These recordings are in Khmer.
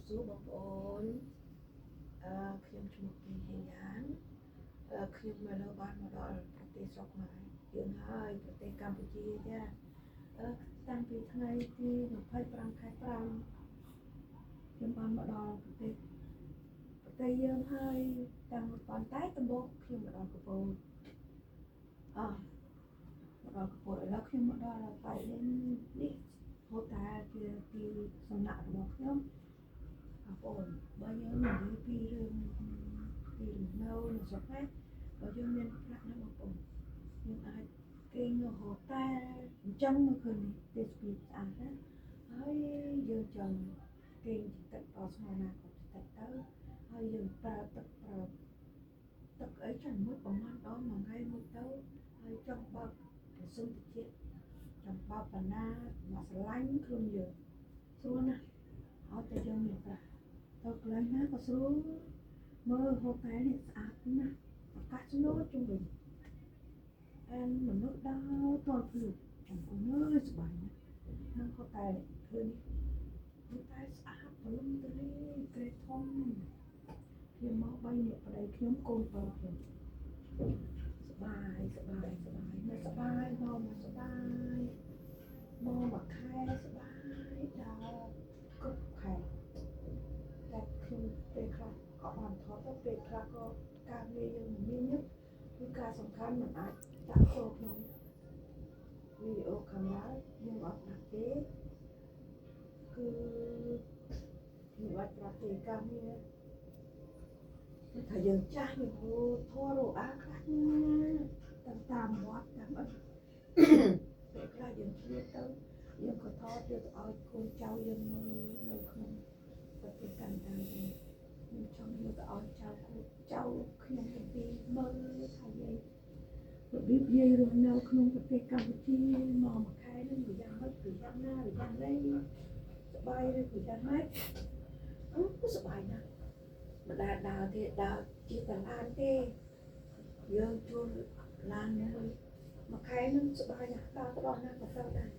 សួរបងប្អូនអឺខ្ញុំឈ្មោះពីហេយ៉ានខ្ញុំមកលើបានមកដល់ប្រទេសស្រុកខ្មែរយើងហើយប្រទេសកម្ពុជាចាតាំងពីថ្ងៃទី25ខែ5ខ្ញុំបានមកដល់ប្រទេសយើងហើយតាំងប៉ុន្តែដំបូងខ្ញុំមកដល់កំពតអមកដល់កំពតឥឡូវខ្ញុំមកដល់ប៉ៃលិននេះហូតែលជាទីសំណាក់របស់ខ្ញុំបងប្អូនបើយើងនិយាយពីរឿងទីលំនៅនៅស្រុកណាបើយើងមានប្រាក់ណាបងប្អូនយើងអាចគេងនៅហូតែលអញ្ចឹងមើលឃើញនេះទេសភាពស្អាតណាហើយយើងចង់គេងទឹកដល់ស្ងណាក៏ទឹកទៅហើយយើងប្រើទឹកប្រើទឹកអីចាំមួយប្រហែលដងមួយថ្ងៃមួយទៅហើយចង់បើកម៉ាស៊ីនត្រជាក់ចង់បើកបណ្ណាមកស្រឡាញ់ខ្លួនយើងស្រួលណាស់ឲ្យតែយើងមានប្រាក់ទៅកន្លែងណាក៏ស្រួលមើលហូតែលនេះស្អាតណាស់អាកាសស្នូលជុំវិញអែនមនុស្សដើរតល់ភ្លឺបងប្អូនអើយសប្បាយណាស់នៅហូតែលឃើញនេះហូតែលស្អាតទូលំទូលាយក្រេធំខ្ញុំមក3នាក់ប្តីខ្ញុំកូនបើខ្ញុំសប្បាយសប្បាយសប្បាយនៅសប្បាយមកមកសប្បាយមកមួយខែសប្បាយដល់គ្រប់ខែតែខ្ញុំពេលខ្លះក៏បានថតទៅពេលខ្លះក៏ការងារយើងមមាញឹកគឺការសំខាន់មិនអាចដាក់ចូលក្នុងវីដេអូកាមេរ៉ាយើងអត់ដាក់ទេគឺខ្ញុំអាចប្រាប់ទេការងារគឺថាយើងចាស់យើងរធររអាខ្លះណាតាមតាមវត្តតាមអីពេលខ្លះយើងឆ្លៀតទៅយើងក៏ថតយកទៅឲ្យកូនចៅយើងមើលនៅក្នុងប្រទេសកាណាដាយើងខ្ញុំចង់យកទៅឲ្យចៅកូនចៅខ្ញុំទាំងពីរមើលថាយាយរបៀបយាយរស់នៅក្នុងប្រទេសកម្ពុជាមកមួយខែនឹងវាយ៉ាងម៉េចវាយ៉ាងណាវាយ៉ាងណីសប្បាយឬវាយ៉ាងម៉េចអូសប្បាយណាស់មិនដែលដើរទេដើរជាតឡានទេយើងជួលឡានមួយមួយខែនឹងសប្បាយណាស់ដើរទៅដល់ណាក៏ទៅដែរ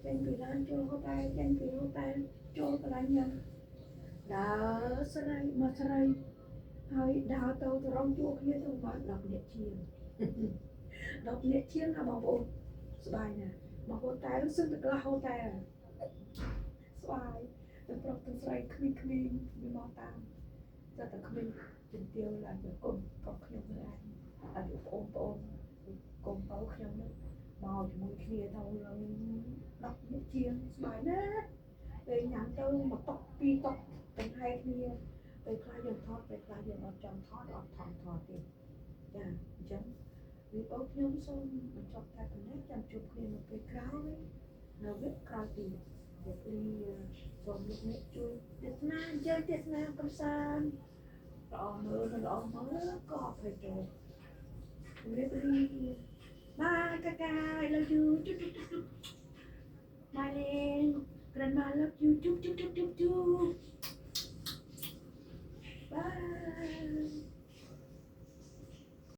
ចេញពីឡានចូលហូតែលចេញពីហូតែលចូលកន្លែងញ៉ាំដើរស្រីមកស្រីហើយដើរទៅត្រង់ជួគ្នាទៅបាន10នាក់ជាង10នាក់ជាងណាបងប្អូនសប្បាយណាស់មកហូតែលសឹងតែកន្លះហូតែលស្បាយទៅប្រុសទៅស្រីក្មេងៗវាមកតាមតែតែក្មេងជំទាវឡើងទៅកូនប្រុសខ្ញុំនឹងឯងអាយុបងប្អូនកូនបើខ្ញុំនឹងមកជាមួយគ្នាទៅឡើង10នាក់ជាងស្បាយណាស់ពេលញ៉ាំទៅមួយតុកពីរតុកទាំងហែគ្នាពេលខ្លះយើងថតពេលខ្លះយើងអត់ចង់ថតអត់ថតថតទេចាអញ្ចឹងវីដេអូខ្ញុំសូមបញ្ចប់តែប៉ុណ្ណេះចាំជួបគ្នានៅពេលក្រោយនៅវគ្គក្រោយទៀតជម្រាបលាសូមលោកអ្នកជួយទស្សនាអញ្ជើញទស្សនាកំសាន្តល្អមើលមិនល្អមើលក៏អភ័យទោសជម្រាបលាbye កាកា I love you ជុបជុបជុប My name Grandma love you ជុបជុបជុបជុបជុប bye.